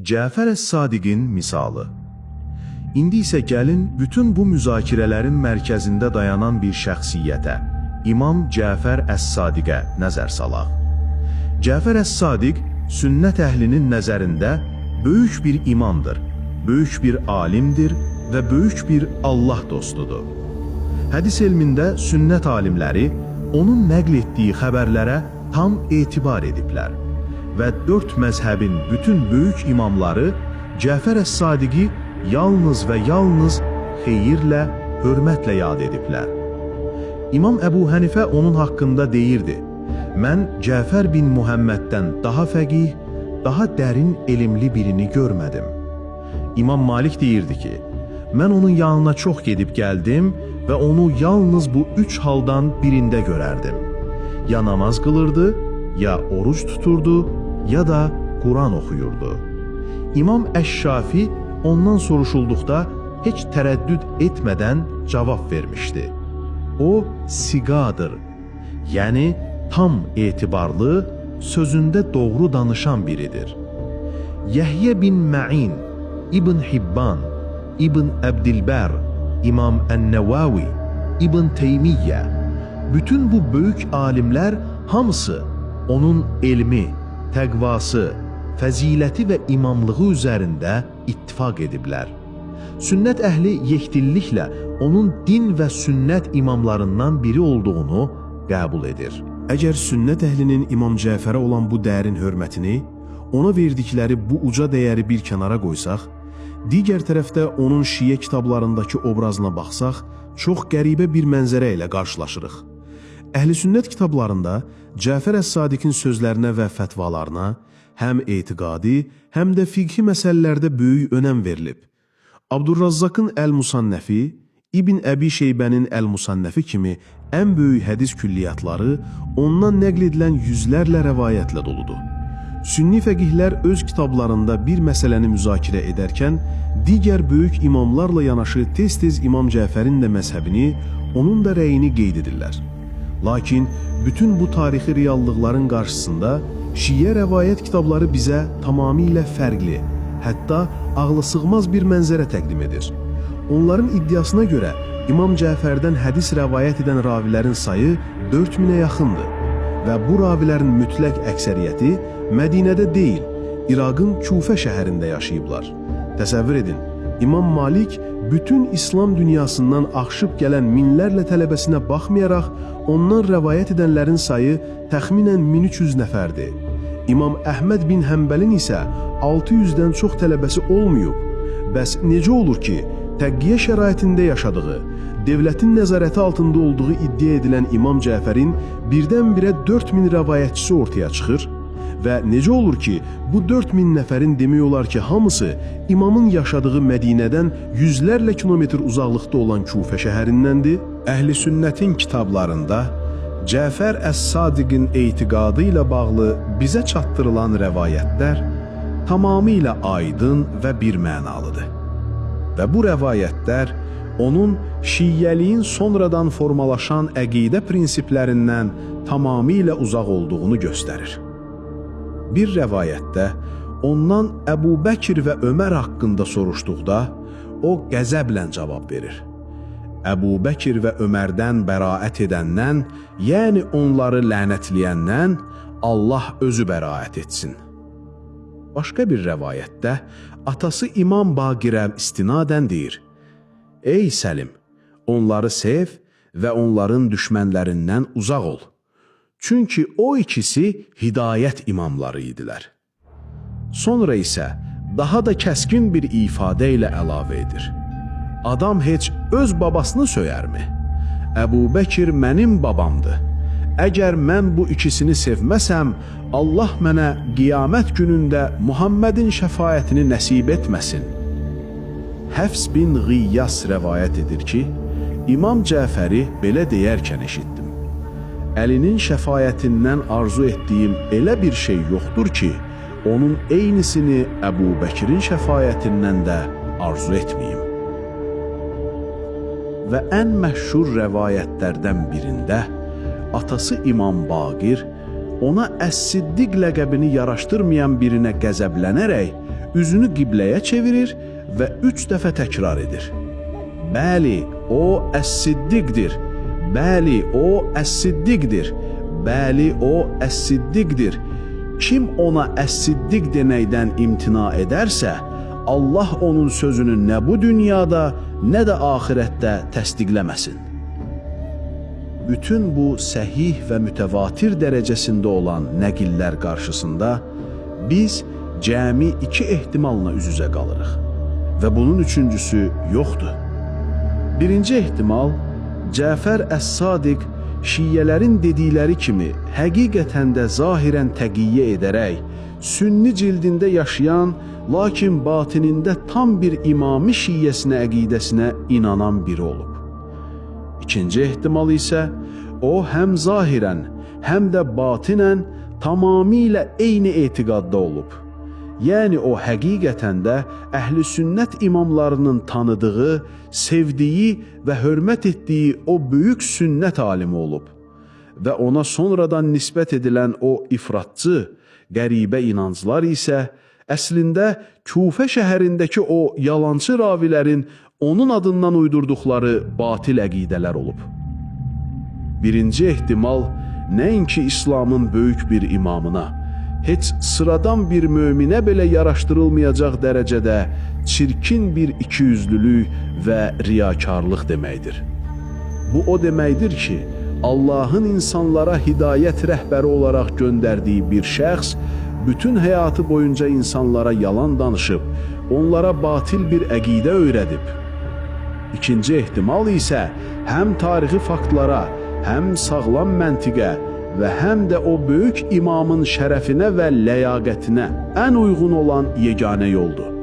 Cəfər əs-Sadiqin misalı. İndi isə gəlin bütün bu müzakirələrin mərkəzində dayanan bir şəxsiyyətə, İmam Cəfər əs-Sadiqə nəzər salaq. Cəfər əs-Sadiq sünnət əhlinin nəzərində böyük bir imamdır, böyük bir alimdir və böyük bir Allah dostudur. Hədis elmində sünnət alimləri onun nəql etdiyi xəbərlərə tam etibar ediblər və dörd məzhəbin bütün böyük imamları Cəfər əs-Sadiqi yalnız və yalnız xeyirlə, hörmətlə yad ediblər. İmam Əbu Hənifə onun haqqında deyirdi: Mən Cəfər bin Muhəmməddən daha fəqih, daha dərin elmli birini görmədim. İmam Malik deyirdi ki, mən onun yanına çox gedib gəldim və onu yalnız bu üç haldan birində görərdim. Ya namaz qılırdı, ya oruc tuturdu, ya da Quran oxuyurdu. İmam Əş-Şafi ondan soruşulduqda heç tərəddüd etmədən cavab vermişdi. O siqadır, yəni tam etibarlı, sözündə doğru danışan biridir. Yəhyə bin Ma'in, İbn Hibban, İbn Əbdilbər, İmam Ən-Nəvavi, İbn Teymiyyə, bütün bu böyük alimlər hamısı onun elmi, təqvası, fəziləti və imamlığı üzərində ittifaq ediblər. Sünnət əhli yekdilliklə onun din və sünnət imamlarından biri olduğunu qəbul edir. Əgər sünnət əhlinin İmam Cəfərə olan bu dərin hörmətini, ona verdikləri bu uca dəyəri bir kənara qoysaq, digər tərəfdə onun şiə kitablarındakı obrazına baxsaq, çox qəribə bir mənzərə ilə qarşılaşırıq. Əhl-i sünnət kitablarında Cəfər əs-Sadiqin sözlərinə və fətvalarına həm etiqadi, həm də fiqhi məsələlərdə böyük önəm verilib. Abdurrazzaqın Əl-Musannəfi, İbn Əbi Şeybənin Əl-Musannəfi kimi ən böyük hədis külliyyatları ondan nəql edilən yüzlərlə rəvayətlə doludur. Sünni fəqihlər öz kitablarında bir məsələni müzakirə edərkən digər böyük imamlarla yanaşı tez-tez İmam Cəfərin də məzhəbini, onun da rəyini qeyd edirlər. Lakin bütün bu tarixi reallıqların qarşısında şiə rəvayət kitabları bizə tamamilə fərqli, hətta ağlasığmaz bir mənzərə təqdim edir. Onların iddiasına görə İmam Cəfərdən hədis rəvayət edən ravilərin sayı 4000-ə yaxındır və bu ravilərin mütləq əksəriyyəti Mədinədə deyil, İraqın Kufə şəhərində yaşayıblar. Təsəvvür edin, İmam Malik bütün İslam dünyasından axışıb gələn minlərlə tələbəsinə baxmayaraq, ondan rəvayət edənlərin sayı təxminən 1300 nəfərdir. İmam Əhməd bin Həmbəlin isə 600-dən çox tələbəsi olmayıb. Bəs necə olur ki, təqiyyə şəraitində yaşadığı, devlətin nəzarəti altında olduğu iddia edilən İmam Cəfərin birdən-birə 4000 rəvayətçisi ortaya çıxır? Və necə olur ki, bu 4000 nəfərin demək olar ki, hamısı imamın yaşadığı Mədinədən yüzlərlə kilometr uzaqlıqda olan Kufə şəhərindəndir? Əhl-i sünnətin kitablarında Cəfər əs-Sadiqin etiqadı ilə bağlı bizə çatdırılan rəvayətlər tamamilə aydın və bir mənalıdır. Və bu rəvayətlər onun şiyyəliyin sonradan formalaşan əqidə prinsiplərindən tamamilə uzaq olduğunu göstərir. Bir rəvayətdə ondan Əbu Bəkir və Ömər haqqında soruşduqda o qəzəblə cavab verir. Əbu Bəkir və Ömərdən bəraət edəndən, yəni onları lənətləyəndən Allah özü bəraət etsin. Başqa bir rəvayətdə atası İmam Baqirə istinadən deyir: Ey Səlim, onları sev və onların düşmənlərindən uzaq ol. Çünki o ikisi hidayət imamları idilər. Sonra isə daha da kəskin bir ifadə ilə əlavə edir. Adam heç öz babasını söyərmi? Əbu Bəkir mənim babamdır. Əgər mən bu ikisini sevməsəm, Allah mənə qiyamət günündə Muhammedin şəfaətini nəsib etməsin. Həfs bin Ğiyyas rəvayət edir ki, İmam Cəfəri belə deyərkən eşitdim. Əlinin şəfaətindən arzu etdiyim elə bir şey yoxdur ki, onun eynisini Əbu Bəkirin şəfaətindən də arzu etməyim. Və ən məşhur rəvayətlərdən birində atası İmam Baqir ona Əs-Siddiq ləqəbini yaraşdırmayan birinə qəzəblənərək üzünü qibləyə çevirir və 3 dəfə təkrar edir. Bəli, o Əs-Siddiqdir. Bəli, o Əs-Siddiqdir. Bəli, o Əs-Siddiqdir. Kim ona Əs-Siddiq deməkdən imtina edərsə, Allah onun sözünü nə bu dünyada, nə də axirətdə təsdiqləməsin. Bütün bu səhih və mütəvatir dərəcəsində olan nəqillər qarşısında biz cəmi iki ehtimalla üz-üzə qalırıq və bunun üçüncüsü yoxdur. Birinci ehtimal, Cəfər Əs-Sadiq şiyyələrin dedikləri kimi həqiqətən də zahirən təqiyyə edərək sünni cildində yaşayan, lakin batinində tam bir imami şiyyəsinə, əqidəsinə inanan biri olub. İkinci ehtimal isə o həm zahirən, həm də batinən tamamilə eyni etiqadda olub. Yəni o həqiqətən də əhl-i sünnət imamlarının tanıdığı, sevdiyi və hörmət etdiyi o böyük sünnət alimi olub və ona sonradan nisbət edilən o ifratçı, qəribə inanclar isə əslində Kufə şəhərindəki o yalançı ravilərin onun adından uydurduqları batil əqidələr olub. Birinci ehtimal nəinki İslamın böyük bir imamına, heç sıradan bir möminə belə yaraşdırılmayacaq dərəcədə çirkin bir ikiyüzlülük və riyakarlıq deməkdir. Bu o deməkdir ki, Allahın insanlara hidayət rəhbəri olaraq göndərdiyi bir şəxs bütün həyatı boyunca insanlara yalan danışıb, onlara batil bir əqidə öyrədib. İkinci ehtimal isə həm tarixi faktlara, həm sağlam məntiqə və həm də o böyük imamın şərəfinə və ləyaqətinə ən uyğun olan yeganə yoldur.